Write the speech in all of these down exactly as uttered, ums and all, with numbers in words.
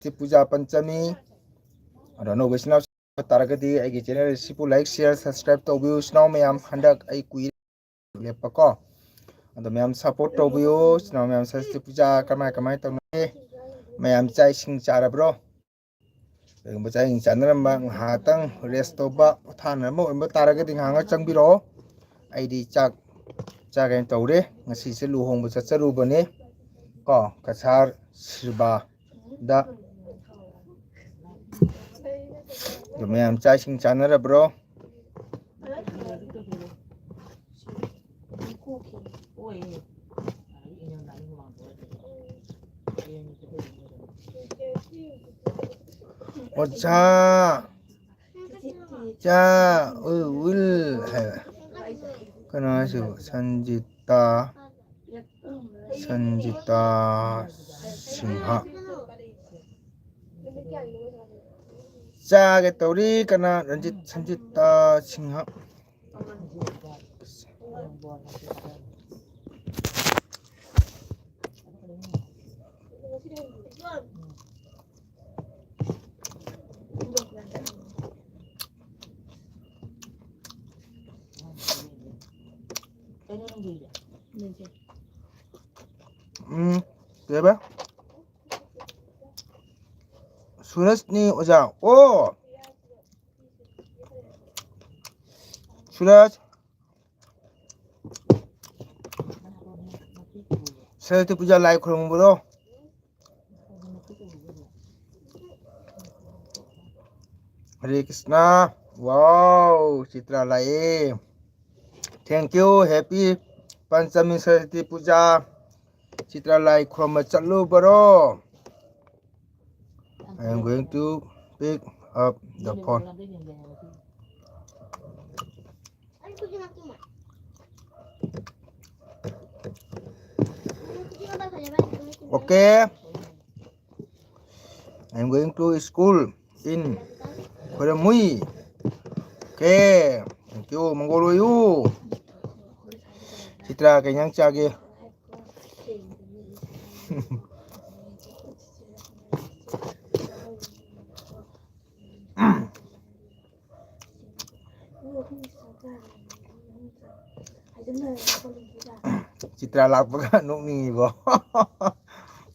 ꯁꯤ ꯄꯨꯖꯥ ꯄꯟꯆꯃꯤ꯫ ꯑꯗꯣ ꯑꯅꯧꯕ ꯏꯆꯤꯟ ꯏꯅꯥꯎ ꯇꯥꯔꯒꯗꯤ ꯑꯩꯒꯤ ꯆꯦꯅꯦꯜ ꯑꯁꯤꯕꯨ ꯂꯥꯏꯛ, ꯁꯤꯌꯔ, ꯁꯕꯁꯀ꯭ꯔꯥꯏꯕ ꯇꯧꯕꯤꯌꯨ꯫ ꯏꯆꯤꯟ ꯏꯅꯥꯎ ꯃꯌꯥꯝ, ꯍꯟꯗꯛ ꯑꯩ ꯀꯨꯏꯔꯦ ꯂꯦꯞꯄꯀꯣ꯫ ꯑꯗꯣ ꯃꯌꯥꯝ ꯁꯞꯄꯣꯔꯠ ꯇꯧꯕꯤꯌꯨ꯫ ꯏꯆꯤꯟ ꯏꯅꯥꯎ ꯃꯌꯥꯝ, ꯁꯔꯁ꯭ꯋꯇꯤ ꯄꯨꯖꯥ ꯀꯃꯥꯏ ꯀꯃꯥꯏ ꯇꯧꯅꯒꯦ? ꯃꯌꯥꯝ ꯆꯥꯛ ꯏꯁꯤꯡ ꯆꯥꯔꯕ꯭ꯔꯣ? ꯀꯩꯒꯨꯝꯕ ꯆꯥꯛ ꯏꯁꯤꯡ ꯆꯥꯅꯔꯝꯕ, ꯉꯥꯏꯍꯥꯛꯇꯪ ꯔꯦꯁ ꯇꯧꯕ, ꯄꯣꯊꯥꯅꯔꯝꯕ ꯑꯣꯏꯔꯝꯕ ꯇꯥꯔꯒꯗꯤ ꯉꯥꯏꯍꯥꯛ ꯆꯪꯕꯤꯔꯛꯑꯣ꯫ ꯑꯩꯗꯤ ꯆꯥꯛ ꯆꯥꯒꯦꯅ ꯇꯧꯔꯦ꯫ ꯉꯁꯤꯁꯦ ꯂꯨꯍꯣꯡꯕ ꯆꯠꯆꯔꯨꯕꯅꯦ ꯀꯣ, ꯀꯁꯥꯔ ꯁꯤꯕꯥꯗ꯫ ꯑꯗꯣ ꯃꯌꯥꯝ ꯆꯥꯛ ꯏꯁꯤꯡ ꯆꯥꯅꯔꯕ꯭ꯔꯣ? ꯑꯣꯖꯥ, ꯆꯥ, ꯎ, ꯎꯏꯜ ꯍꯥꯏꯕ꯫ ꯀꯩꯅꯣ ꯍꯥꯏꯁꯤꯕꯨ? ꯁꯟꯖꯤꯇꯥ, ꯁꯟꯖꯤꯇꯥ ꯁꯤꯡꯍ꯫ ꯆꯥꯒꯦ ꯇꯧꯔꯤ꯫ ꯀꯅꯥ? ꯔꯟꯖꯤꯠ, ꯁꯟꯖꯤꯇꯥ ꯁꯤꯡꯍ꯫ ꯎꯝ, ꯀꯩꯕ? ꯁꯨꯔꯖꯅꯤ ꯑꯣꯖꯥ꯫ ꯑꯣ! ꯁꯨꯔꯖ꯫ ꯁꯔꯁ꯭ꯋꯇꯤ ꯄꯨꯖꯥ ꯂꯥꯏ ꯈꯨꯔꯨꯝꯕꯗꯣ꯫ ꯍꯔꯦ ꯀ꯭ꯔꯤꯁꯅ꯫ ꯋꯥꯎ, ꯆꯤꯇ꯭ꯔꯥ ꯂꯥꯛꯑꯦ꯫ Thank you, happy ꯄꯟꯆꯃꯤ ꯁꯔꯁ꯭ꯋꯇꯤ ꯄꯨꯖꯥ꯫ ꯆꯤꯇ꯭ꯔꯥ ꯂꯥꯏ ꯈꯨꯔꯨꯝꯕ ꯆꯠꯂꯨꯕꯔꯣ? I am going to pick up the phone. Okay. I am going to school in Khoramui. Okay. Thank you. ꯃꯪꯒꯣꯜ ꯑꯣꯏꯌꯨ꯫ ꯆꯤꯇ꯭ꯔꯥ, ꯀꯩ ꯏꯟꯖꯥꯡ ꯆꯥꯒꯦ? ꯆꯤꯇ꯭ꯔꯥ ꯂꯥꯛꯄꯒ ꯅꯣꯛꯅꯤꯡꯉꯤꯕꯣ꯫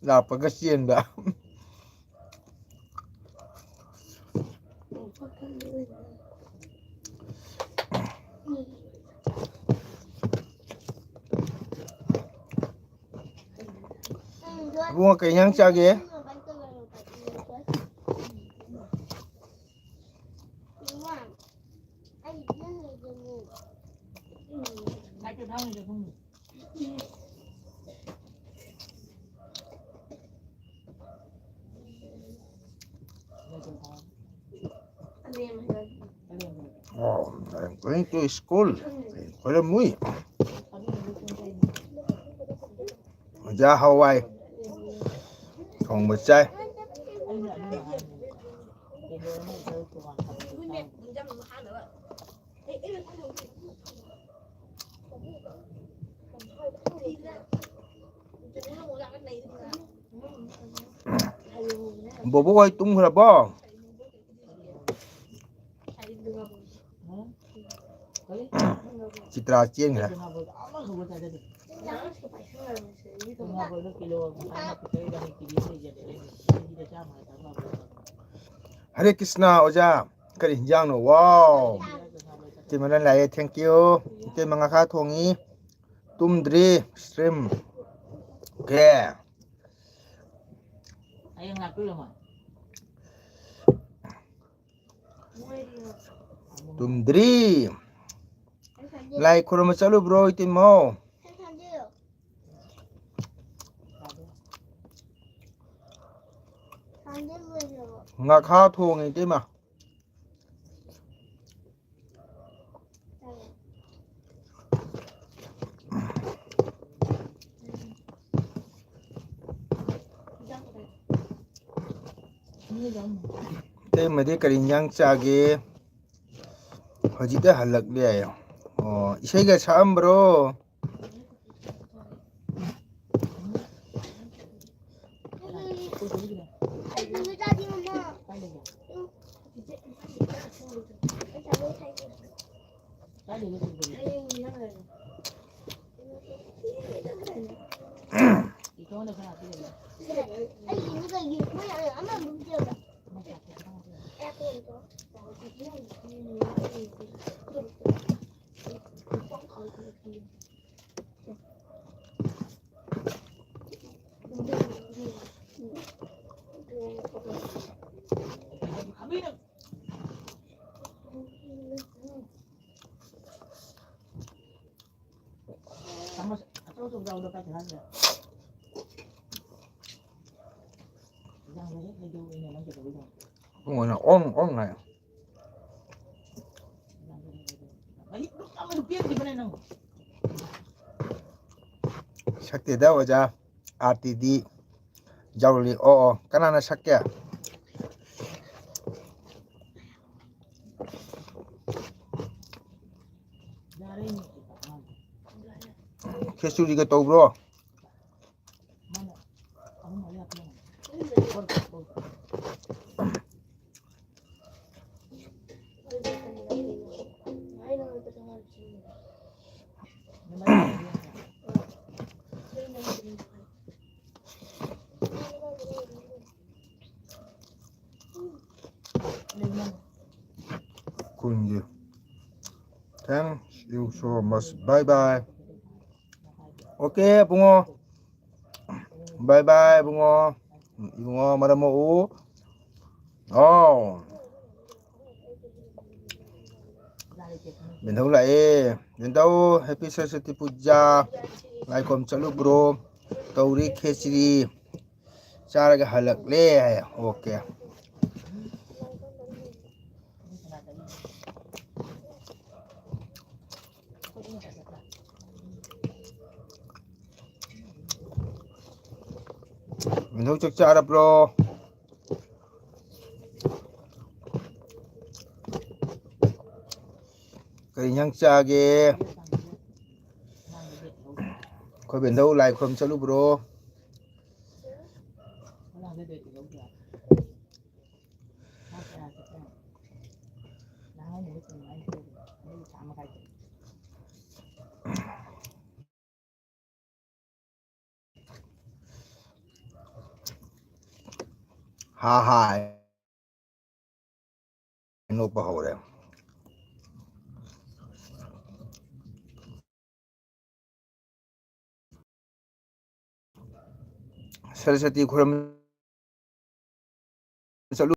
ꯂꯥꯛꯄꯒ ꯆꯦꯟꯕ꯫ ꯏꯕꯨꯡꯉꯣ, ꯀꯩ ꯏꯟꯖꯥꯡ ꯆꯥꯒꯦ? Oh, I'm going to school. ꯈꯣꯏꯔꯝꯃꯨꯏ꯫ ꯑꯣꯖꯥ ꯍꯋꯥꯏ ꯊꯣꯡꯕ ꯆꯥꯏ꯫ ꯕꯣꯕꯣꯛ ꯍꯣꯏ ꯇꯨꯝꯈ꯭ꯔꯕꯣ? ꯆꯤꯇ꯭ꯔꯥ ꯆꯦꯟꯈ꯭ꯔꯦ꯫ ꯍꯔꯦ ꯀ꯭ꯔꯤꯁꯅ ꯑꯣꯖꯥ, ꯀꯔꯤ ꯍꯤꯟꯖꯥꯡꯅꯣ? ꯋꯥꯎ! ꯏꯇꯩꯃꯅ ꯂꯥꯛꯑꯦ, thank you꯫ ꯏꯇꯩꯃ ꯉꯥꯈꯥ ꯊꯣꯡꯉꯤ, ꯇꯨꯝꯗ꯭ꯔꯤ, stream꯫ Okay꯫ ꯍꯌꯦꯡ ꯂꯥꯛꯇꯣꯏꯔꯣ ꯃꯥ? ꯇꯨꯝꯗ꯭ꯔꯤ꯫ ꯂꯥꯏ ꯈꯨꯔꯨꯝꯕ ꯆꯠꯂꯨꯕ꯭ꯔꯣ ꯏꯇꯩꯃꯧ? ꯉꯥꯈꯥ ꯊꯣꯡꯉꯦ ꯏꯇꯩꯃ꯫ ꯏꯇꯩꯃꯗꯤ ꯀꯔꯤ ꯏꯟꯖꯥꯡ ꯆꯥꯒꯦ? ꯍꯧꯖꯤꯛꯇ ꯍꯜꯂꯛꯂꯦ ꯍꯥꯏꯌꯣ꯫ ꯑꯣ, ꯏꯁꯩꯒ ꯁꯛꯑꯝꯕ꯭ꯔꯣ? ꯄꯨꯡ ꯑꯣꯏꯅ ꯑꯣꯟ ꯑꯣꯟ ꯉꯥꯏ꯫ ꯁꯛꯇꯦꯗ ꯑꯣꯖꯥ, ꯑꯥꯔꯇꯤꯗꯤ ꯌꯥꯎꯔꯤ꯫ ꯑꯣ ꯑꯣ, ꯀꯅꯥꯅ ꯁꯛꯀꯦ? ꯈꯦꯆꯨꯔꯤꯒ ꯇꯧꯕ꯭ꯔꯣ? ꯀꯨꯟꯒꯤ꯫ Thank you so much. Bye bye. Okay, Ibungo. Bye bye, ꯏꯕꯨꯡꯉꯣ꯫ ꯏꯕꯨꯡꯉꯣ, ꯃꯔꯝ ꯃꯣꯛꯎ꯫ ꯑꯥꯎ꯫ ꯕꯦꯟꯊꯧ ꯂꯥꯛꯑꯦ꯫ ꯕꯦꯟꯊꯧ, happy ꯁꯔꯁ꯭ꯋꯇꯤ ꯄꯨꯖꯥ꯫ ꯂꯥꯏꯈꯣꯝ ꯆꯠꯂꯨꯕ꯭ꯔꯣ? ꯇꯧꯔꯤ ꯈꯦꯆ꯭ꯔꯤ꯫ ꯆꯥꯔꯒ ꯍꯜꯂꯛꯂꯦ ꯍꯥꯏ꯫ Okay꯫ ꯃꯤꯅꯧ ꯆꯥꯛ ꯆꯥꯔꯕ꯭ꯔꯣ? ꯀꯔꯤ ꯏꯟꯖꯥꯡ ꯆꯥꯒꯦ? ꯑꯩꯈꯣꯏ ꯕꯦꯟꯗꯧ ꯂꯥꯏ ꯈꯨꯔꯨꯝ ꯆꯠꯂꯨꯕ꯭ꯔꯣ? ꯍꯥ ꯍꯥꯏ ꯅꯣꯛꯄ ꯍꯧꯔꯦ꯫ ꯁꯔꯁꯇꯤ ꯈꯨꯔꯨꯝ ꯆꯠꯂꯨ꯫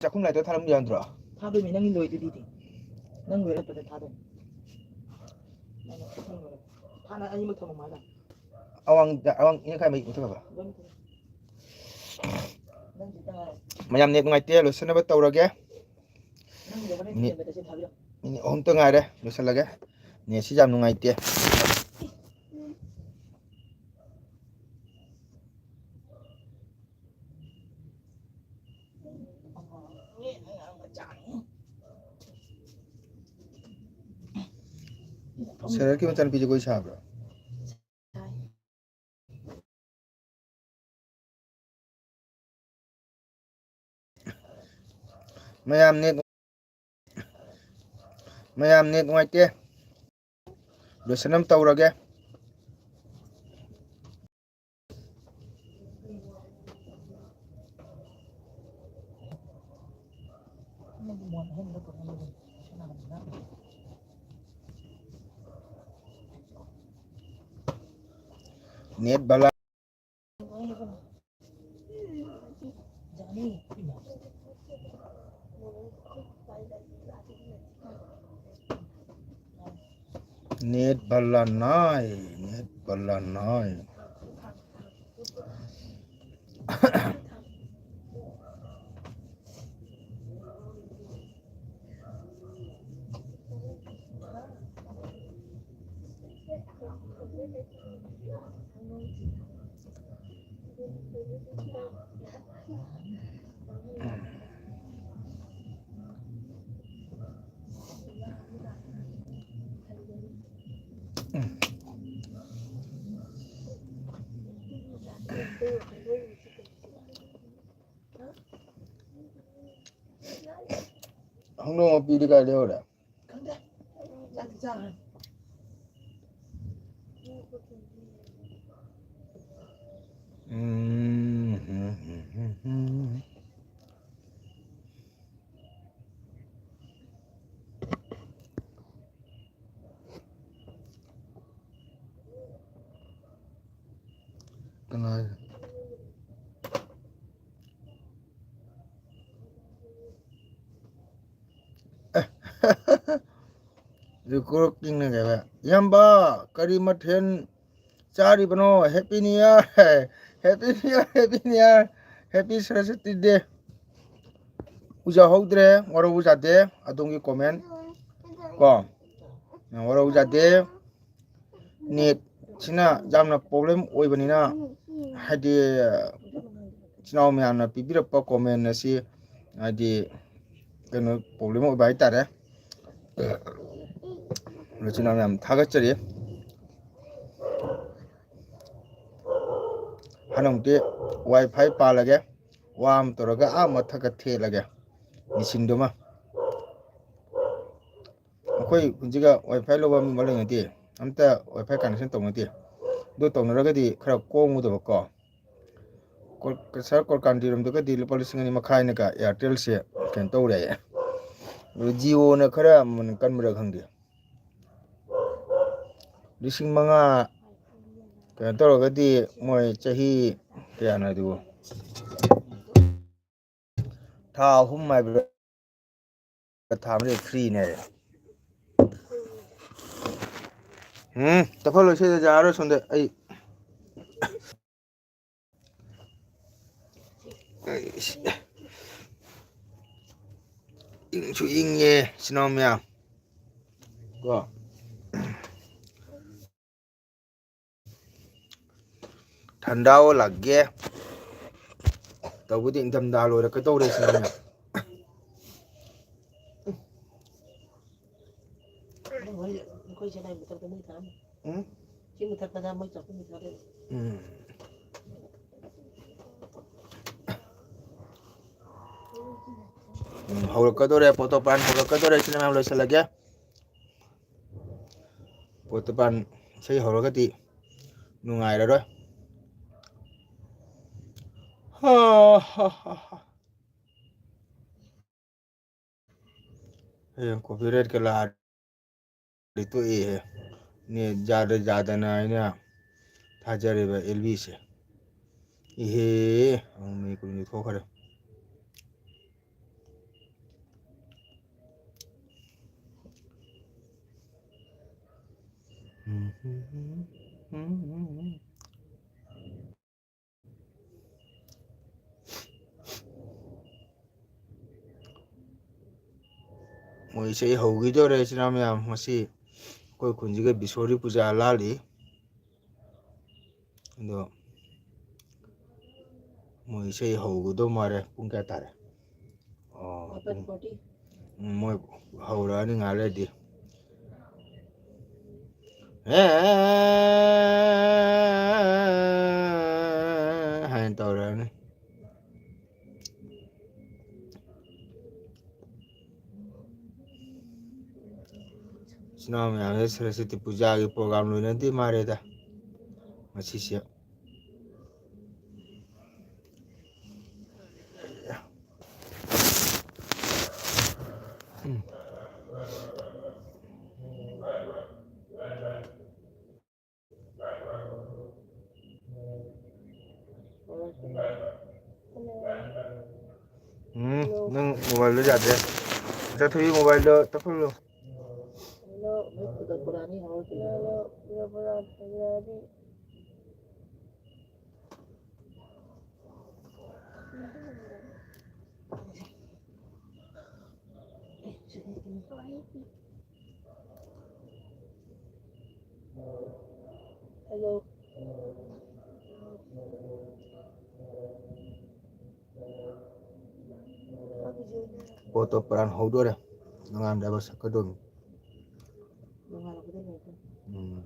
ꯆꯥꯛꯈꯨꯝ ꯂꯥꯏꯠꯇꯣ ꯊꯥꯔꯝꯕ ꯌꯥꯗ꯭ꯔꯣ? ꯊꯥꯗꯣꯏꯅꯦ, ꯅꯪꯒꯤ ꯂꯣꯏꯗꯨꯗꯤ꯫ ꯅꯪ ꯂꯣꯏꯔꯛꯄꯗ ꯊꯥꯗꯣꯏꯅꯦ꯫ ꯍꯥꯟꯅ ꯑꯅꯤꯃꯛ ꯊꯝꯃꯣ ꯃꯥꯗ꯫ ꯑꯋꯥꯡꯗ, ꯑꯋꯥꯡ ꯏꯅꯈꯥꯏ ꯃꯩ ꯃꯨꯊꯠꯈ꯭ꯔꯕ? ꯂꯣꯏ ꯃꯨꯊꯠꯂꯦ꯫ ꯅꯪꯒꯤ ꯈꯛꯇ ꯉꯥꯏꯔꯦ꯫ ꯃꯌꯥꯝ ꯅꯦꯠ ꯅꯨꯡꯉꯥꯏꯇꯦ, ꯂꯣꯏꯁꯤꯟꯅꯕ ꯇꯧꯔꯒꯦ꯫ ꯅꯪꯒꯤꯗꯣ ꯍꯣꯔꯦꯟ ꯅꯦꯠ ꯊꯤꯜꯂꯝꯕꯗ ꯁꯤ ꯊꯥꯕꯤꯔꯛꯑꯣ꯫ ꯃꯤꯅꯤꯠ ꯑꯍꯨꯝꯇ ꯉꯥꯏꯔꯦ ꯂꯣꯏꯁꯤꯜꯂꯒꯦ꯫ ꯅꯦꯠꯁꯤ ꯌꯥꯝ ꯅꯨꯡꯉꯥꯏꯇꯦ꯫ ꯁꯦꯔꯠꯀꯤ ꯃꯆꯥꯅꯨꯄꯤꯁꯦ ꯒꯣꯏ ꯁꯥꯕ꯭ꯔꯣ? ꯃꯌꯥꯝ ꯅꯦꯠ, ꯃꯌꯥꯝ ꯅꯦꯠ ꯅꯨꯡꯉꯥꯏꯇꯦ꯫ ꯂꯣꯏꯁꯟꯅꯕ ꯇꯧꯔꯒꯦ꯫ ꯅꯦꯠ ꯕꯂꯥ꯫ ꯅꯦꯠ ꯕꯂꯥ ꯅꯥꯏ, ꯅꯦꯠ ꯕꯂꯥ ꯅꯥꯏ꯫ ꯈꯣꯡꯗ꯭ꯔꯨꯝ ꯃꯄꯤꯗꯤ ꯀꯥꯏ ꯂꯩꯍꯧꯔꯦ? ꯈꯪꯗꯦ꯫ ꯆꯥꯛꯇꯤ ꯆꯥꯈ꯭ꯔꯦ꯫ ꯎꯝ꯫ ꯀꯅꯥ? ꯔꯤꯀꯣꯔꯗꯤꯡꯅ ꯀꯩ ꯍꯥꯏꯕ? ꯏꯌꯥꯝꯕ, ꯀꯔꯤ ꯃꯊꯦꯜ ꯆꯥꯔꯤꯕꯅꯣ? Happy New Year! Happy New Year! Happy New Year! Happy Saraswati Day! ꯎꯖꯍꯧꯗ꯭ꯔꯦ, ꯋꯥꯔꯧꯕ ꯌꯥꯗꯦ꯫ ꯑꯗꯣꯝꯒꯤ comment ꯀꯣ, ꯋꯥꯔꯧꯕ ꯌꯥꯗꯦ꯫ Net ꯁꯤꯅ ꯌꯥꯝꯅ problem ꯑꯣꯏꯕꯅꯤꯅ, ꯍꯥꯏꯗꯤ, ꯏꯆꯤꯟ ꯏꯅꯥꯎ ꯃꯌꯥꯝꯅ ꯄꯤꯕꯤꯔꯛꯄ comment ꯑꯁꯤ, ꯍꯥꯏꯗꯤ, ꯀꯩꯅꯣ, problem ꯑꯣꯏꯕ ꯍꯥꯏꯇꯥꯔꯦ꯫ ꯑꯗꯣ ꯏꯆꯤꯟ ꯏꯅꯥꯎ ꯃꯌꯥꯝ ꯊꯥꯒꯠꯆꯔꯤ꯫ ꯍꯟꯗꯛꯇꯤ WiFi ꯄꯥꯜꯂꯒꯦ, ꯋꯥ ꯑꯃ ꯇꯧꯔꯒ ꯑꯥ ꯃꯊꯛꯀ ꯊꯦꯠꯂꯒꯦ ꯃꯦꯆꯤꯟꯗꯨꯃ꯫ ꯑꯩꯈꯣꯏ ꯍꯧꯖꯤꯛꯀ WiFi ꯂꯧꯕ ꯃꯤ ꯑꯃ ꯂꯩꯅꯗꯦ, ꯑꯝꯇ WiFi connection ꯇꯧꯅꯗꯦ꯫ ꯑꯗꯨ ꯇꯧꯅꯔꯒꯗꯤ ꯈꯔ ꯀꯣꯝꯒꯗꯕꯀꯣ꯫ ꯀꯣꯜ-, ꯁꯥꯔ ꯀꯣꯜꯀꯥꯟꯇꯤꯔꯣꯝꯗꯒꯗꯤ ꯂꯨꯄꯥ ꯂꯤꯁꯤꯡ ꯑꯅꯤ ꯃꯈꯥꯏꯅꯒ Airtelꯁꯦ ꯀꯩꯅꯣ ꯇꯧꯔꯦ꯫ ꯑꯗꯨ Jioꯅ ꯈꯔ ꯃꯃꯜ ꯀꯟꯕ꯭ꯔꯥ ꯈꯪꯗꯦ꯫ ꯂꯤꯁꯤꯡ ꯃꯉꯥ ꯀꯩꯅꯣ ꯇꯧꯔꯒꯗꯤ ꯃꯣꯏ ꯆꯍꯤ ꯀꯌꯥꯅꯣ ꯑꯗꯨꯕꯨ? ꯊꯥ ꯑꯍꯨꯝ ꯍꯥꯏꯕ꯭ꯔꯥ? ꯊꯥ ꯑꯃꯗ free ꯅꯦ꯫ ꯎꯝ, ꯆꯠꯐꯝ ꯂꯣꯏꯁꯤꯜꯂ ꯌꯥꯔꯣꯏ ꯁꯣꯝꯗ ꯑꯩ꯫ ꯑꯩꯁ꯫ ꯏꯪꯁꯨ ꯏꯪꯉꯦ, ꯏꯆꯤꯟ ꯏꯅꯥꯎ ꯃꯌꯥꯝ꯫ ꯀꯣ꯫ ꯊꯟꯗꯥ ꯑꯣꯜꯂꯛꯀꯦ꯫ ꯇꯧꯕꯗꯤ ꯏꯪꯊꯝꯊꯥ ꯂꯣꯏꯔꯛꯀꯗꯧꯔꯦ ꯁꯤꯅꯅꯦ꯫ ꯑꯩꯈꯣꯏ ꯁꯦ ꯂꯥꯏ ꯃꯊꯛꯇ ꯃꯩ ꯊꯥꯔꯝꯃꯤ꯫ ꯎꯝ? ꯁꯤ ꯃꯊꯛꯇꯅ ꯃꯩ ꯆꯥꯛꯈꯨꯝꯗ ꯊꯥꯔꯛꯑꯦ꯫ ꯎꯝ꯫ ꯎꯝ, ꯍꯧꯔꯛꯀꯗꯧꯔꯦ, ꯄꯣꯠꯇꯣ ꯄꯥꯟ ꯍꯧꯔꯛꯀꯗꯧꯔꯦ꯫ ꯁꯤꯅ ꯃꯌꯥꯝ ꯂꯣꯏꯁꯤꯜꯂꯒꯦ꯫ ꯄꯣꯠꯇꯣ ꯄꯥꯟ ꯏꯁꯩ ꯍꯧꯔꯒꯗꯤ ꯅꯨꯡꯉꯥꯏꯔꯔꯣꯏ꯫ ꯍꯥ, ꯍꯥ, ꯍꯥ, ꯍꯥ꯫ ꯍꯌꯦꯡ copyrightꯀ ꯂꯥꯛꯑꯗꯤ ꯇꯣꯛꯑꯦꯍꯦ꯫ ꯅꯦꯠ ꯌꯥꯗ ꯌꯥꯗꯅ ꯑꯩꯅ ꯊꯥꯖꯔꯤꯕ ꯑꯦꯜ ꯕꯤꯁꯦ꯫ ꯏꯍꯦ, ꯑꯃꯨꯛ ꯃꯤꯅꯤꯠ ꯀꯨꯟꯅꯤꯊꯣꯏ ꯊꯣꯛꯈ꯭ꯔꯦ꯫ ꯃꯣꯏ ꯏꯁꯩ ꯍꯧꯈꯤꯗꯧꯔꯦ, ꯏꯆꯤꯟ ꯏꯅꯥꯎ ꯃꯌꯥꯝ꯫ ꯉꯁꯤ ꯑꯩꯈꯣꯏ ꯈꯨꯟꯁꯤꯒ ꯕꯤꯁꯣꯔꯤ ꯄꯨꯖꯥ ꯂꯥꯜꯂꯤ꯫ ꯑꯗꯣ ꯃꯣꯏ ꯏꯁꯩ ꯍꯧꯒꯗꯧ ꯃꯥꯜꯂꯦ꯫ ꯄꯨꯡ ꯀꯌꯥ ꯇꯥꯔꯦ? ꯑꯣ, ꯃꯥꯄꯟ ꯄꯨꯡ forty꯫ ꯎꯝ, ꯃꯣꯏ ꯍꯧꯔꯛꯑꯅꯤ ꯉꯥꯏꯍꯥꯛ ꯂꯩꯔꯗꯤ꯫ ꯑꯦ, ꯍꯥꯏꯅ ꯇꯧꯔꯛꯑꯅꯤ꯫ ꯏꯆꯤꯟ ꯏꯅꯥꯎ ꯃꯌꯥꯝꯁꯦ ꯁꯔꯁ꯭ꯋꯇꯤ ꯄꯨꯖꯥꯒꯤ program ꯂꯣꯏꯅꯗꯤ ꯃꯥꯜꯂꯦꯗ ꯉꯁꯤꯁꯦ꯫ ꯎꯝ, ꯅꯪ mobileꯗꯣ ꯌꯥꯗ꯭ꯔꯦ꯫ ꯆꯠꯊꯣꯛꯏ mobileꯗꯣ ꯇꯞꯍꯜꯂꯣ꯫ Hello. ꯄꯣꯠꯇꯣ ꯄꯔꯥꯟ ꯍꯧꯗꯣꯔꯦ꯫ ꯅꯣꯡꯉꯥꯟꯗꯕ ꯁꯛꯀꯗꯧꯅꯤ꯫ ꯎꯝ꯫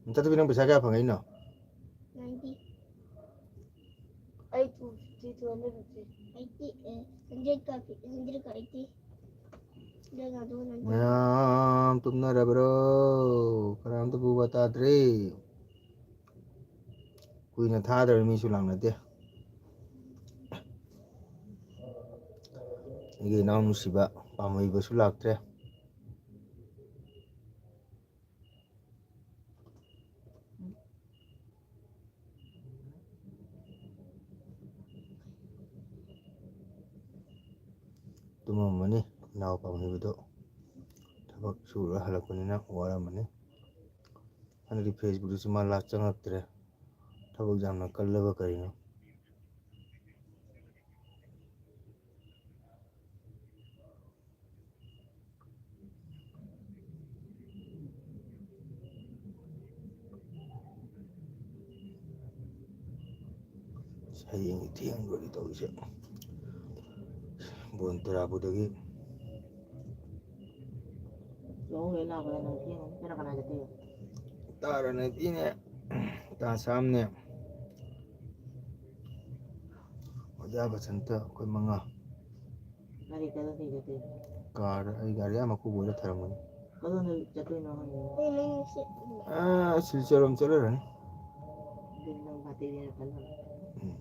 ꯃꯆꯥꯅꯨꯄꯤ, ꯅꯪ ꯄꯩꯁꯥ ꯀꯌꯥ ꯐꯪꯉꯛꯏꯅꯣ? Ninety꯫ two hundred fifty. Eighty, eh, hundred ka, hundred ka eighty. Then another one hundred. ꯃꯌꯥꯝ ꯇꯨꯝꯅꯔꯕ꯭ꯔꯣ? ꯀꯅꯥꯝꯇ ꯄꯨꯕ ꯇꯥꯗ꯭ꯔꯦ꯫ ꯀꯨꯏꯅ ꯊꯥꯗ꯭ꯔꯕ ꯃꯤꯁꯨ ꯂꯥꯛꯅꯗꯦ꯫ ꯑꯩꯒꯤ ꯏꯅꯥꯎ ꯅꯨꯡꯁꯤꯕ ꯄꯥꯝꯍꯩꯕꯁꯨ ꯂꯥꯛꯇ꯭ꯔꯦ꯫ ꯇꯨꯝꯃꯝꯃꯅꯤ ꯏꯅꯥꯎ ꯄꯥꯝꯍꯩꯕꯗꯣ꯫ ꯊꯕꯛ ꯁꯨꯔ ꯍꯜꯂꯛꯄꯅꯤꯅ ꯋꯥꯔꯝꯃꯅꯤ꯫ ꯍꯟꯗꯛꯇꯤ Facebook ꯇꯁꯨ ꯃꯥ ꯂꯥꯛ ꯆꯪꯉꯛꯇ꯭ꯔꯦ꯫ ꯊꯕꯛ ꯌꯥꯝꯅ ꯀꯜꯂꯕ ꯀꯔꯤꯅꯣ? ꯍꯌꯦꯡ ꯊꯦꯡꯗꯣꯔꯤ ꯇꯧꯔꯤꯁꯦ꯫ ꯕꯣꯟ ꯇꯔꯥꯕꯨꯗꯒꯤ ꯂꯨꯍꯣꯡ ꯂꯣꯏ ꯂꯥꯛꯄꯗ ꯅꯪ ꯊꯦꯡꯉꯅꯤ꯫ ꯀꯅꯥ ꯀꯅꯥ ꯆꯠꯇꯣꯏꯕ? ꯇꯥꯔꯅꯕꯤꯅꯦ, ꯇꯥ ꯁꯥꯝꯅꯦ, ꯑꯣꯖꯥ ꯕꯁꯟꯇ, ꯑꯩꯈꯣꯏ ꯃꯉꯥ꯫ ꯒꯥꯔꯤ ꯀꯩꯗ ꯀꯩ ꯆꯠꯇꯣꯏꯕ? ꯀꯥꯔꯗ, ꯑꯩ ꯒꯥꯔꯤ ꯑꯥ ꯃꯀꯨꯕꯣꯏꯗ ꯊꯔꯝꯒꯅꯤ꯫ ꯀꯗꯣꯝꯗ ꯆꯠꯇꯣꯏꯅꯣ ꯍꯪꯉꯤꯅꯦ꯫ ꯑꯥ, ꯁꯤꯜꯆꯔ ꯔꯣꯝ ꯆꯠꯂꯨꯔꯅꯤ꯫ ꯑꯗꯨꯗꯤ ꯅꯪ ꯕꯥꯇꯤꯗ ꯆꯠꯂꯨꯔꯅꯤ꯫ ꯎꯝ꯫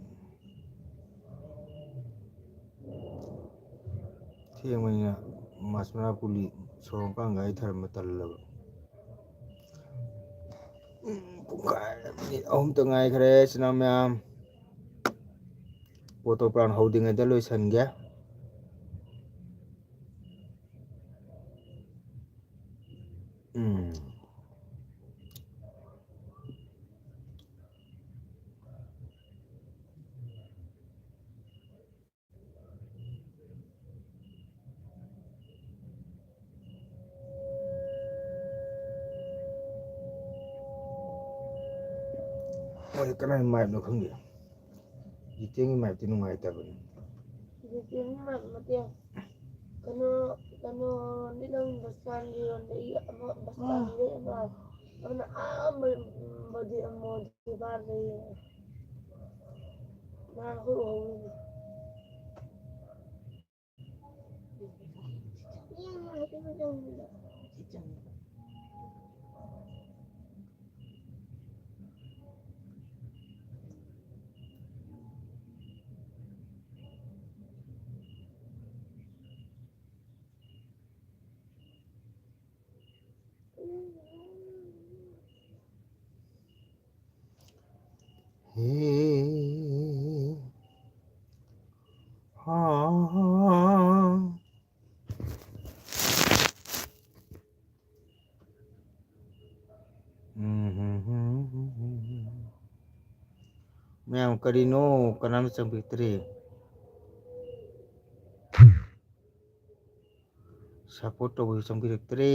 ꯊꯦꯡꯕꯅꯤꯅ ꯃꯥꯁꯃꯔꯥ ꯀꯨꯂꯤ ꯁꯣꯔꯣꯛ ꯃꯄꯥꯟ ꯒꯥꯔꯤ ꯊꯔꯝꯕ ꯇꯜꯂꯕ꯫ ꯎꯝ, ꯄꯨꯡꯈꯥꯏ, ꯃꯤꯅꯤꯠ ꯑꯍꯨꯝꯇ ꯉꯥꯏꯈ꯭ꯔꯦ, ꯏꯆꯤꯟ ꯏꯅꯥꯎ ꯃꯌꯥꯝ꯫ ꯄꯣꯠꯇꯣ ꯄ꯭ꯔꯥꯟ ꯍꯧꯗ꯭ꯔꯤꯉꯩꯗ ꯂꯣꯏꯁꯟꯒꯦ꯫ ꯎꯝ꯫ ꯃꯣꯏ ꯀꯅꯥꯏ ꯃꯥꯏꯞꯅꯣ ꯈꯪꯗꯦ꯫ ꯖꯤꯇꯦꯟꯒꯤ ꯃꯥꯏꯞꯇꯤ ꯅꯨꯡꯉꯥꯏꯇꯕꯅꯤ꯫ ꯖꯤꯇꯦꯟꯒꯤ ꯃꯥꯏꯞ ꯅꯠꯇꯦ꯫ ꯀꯩꯅꯣ, ꯀꯩꯅꯣ, ꯂꯤꯠꯂꯝ ꯕꯁ ꯁ꯭ꯇꯥꯟꯒꯤ ꯔꯣꯝꯗꯒꯤ ꯑꯃ, ꯕꯁ ꯁ꯭ꯇꯥꯟꯗꯒꯤ ꯑꯃ, ꯑꯃꯅ ꯑꯥ ꯃ-, ꯃꯗꯤ-, ꯃꯣꯗꯤ ꯕꯥꯔꯗꯒꯤ꯫ ꯃꯌꯥꯝ ꯀꯔꯤꯅꯣ? ꯀꯅꯥꯝ ꯆꯪꯕꯤꯔꯛꯇ꯭ꯔꯦ꯫ Support ꯇꯧꯕꯁꯨ ꯆꯪꯕꯤꯔꯛꯇ꯭ꯔꯦ꯫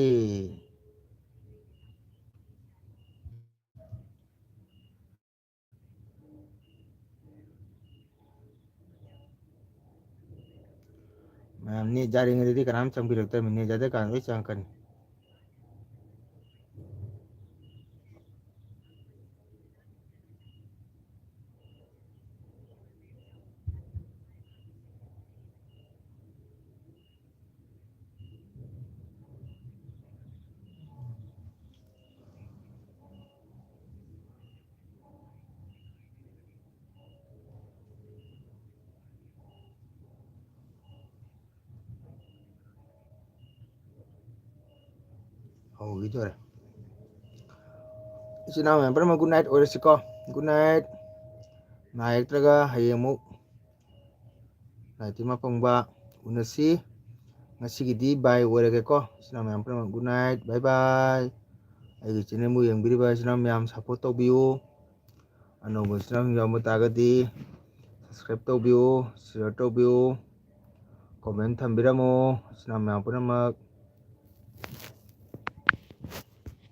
ꯃꯌꯥꯝ net ꯌꯥꯔꯤꯉꯩꯗꯗꯤ ꯀꯅꯥꯝ ꯆꯪꯕꯤꯔꯛꯇꯕꯅꯤ, net ꯌꯥꯗ꯭ꯔꯀꯥꯟꯗ ꯂꯣꯏ ꯆꯪꯉꯛꯀꯅꯤ꯫ ꯍꯧꯈꯤꯗꯣꯔꯦ꯫ ꯏꯆꯤꯟ ꯏꯅꯥꯎ ꯃꯌꯥꯝ ꯄꯨꯝꯅꯃꯛ good night ꯑꯣꯏꯔꯁꯤꯀꯣ꯫ Good night꯫ ꯅꯥꯏꯔꯛꯇ꯭ꯔꯒ ꯍꯌꯦꯡ ꯑꯃꯨꯛ ꯂꯥꯏꯇꯤ ꯃꯄꯪꯕ ꯎꯅꯁꯤ꯫ ꯉꯁꯤꯒꯤꯗꯤ bye ꯑꯣꯏꯔꯒꯦꯀꯣ꯫ ꯏꯆꯤꯟ ꯏꯅꯥꯎ ꯃꯌꯥꯝ ꯄꯨꯝꯅꯃꯛ good night, bye bye꯫ ꯑꯩꯒꯤ channelꯕꯨ ꯌꯦꯡꯕꯤꯔꯤꯕ ꯏꯆꯤꯟ ꯏꯅꯥꯎ ꯃꯌꯥꯝ support ꯇꯧꯕꯤꯌꯨ꯫ ꯑꯅꯧꯕ ꯏꯆꯤꯟ ꯏꯅꯥꯎ ꯌꯥꯎꯕ ꯇꯥꯔꯒꯗꯤ subscribe ꯇꯧꯕꯤꯌꯨ, share ꯇꯧꯕꯤꯌꯨ, comment ꯊꯝꯕꯤꯔꯝꯃꯣ ꯏꯆꯤꯟ ꯏꯅꯥꯎ ꯃꯌꯥꯝ ꯄꯨꯝꯅꯃꯛ꯫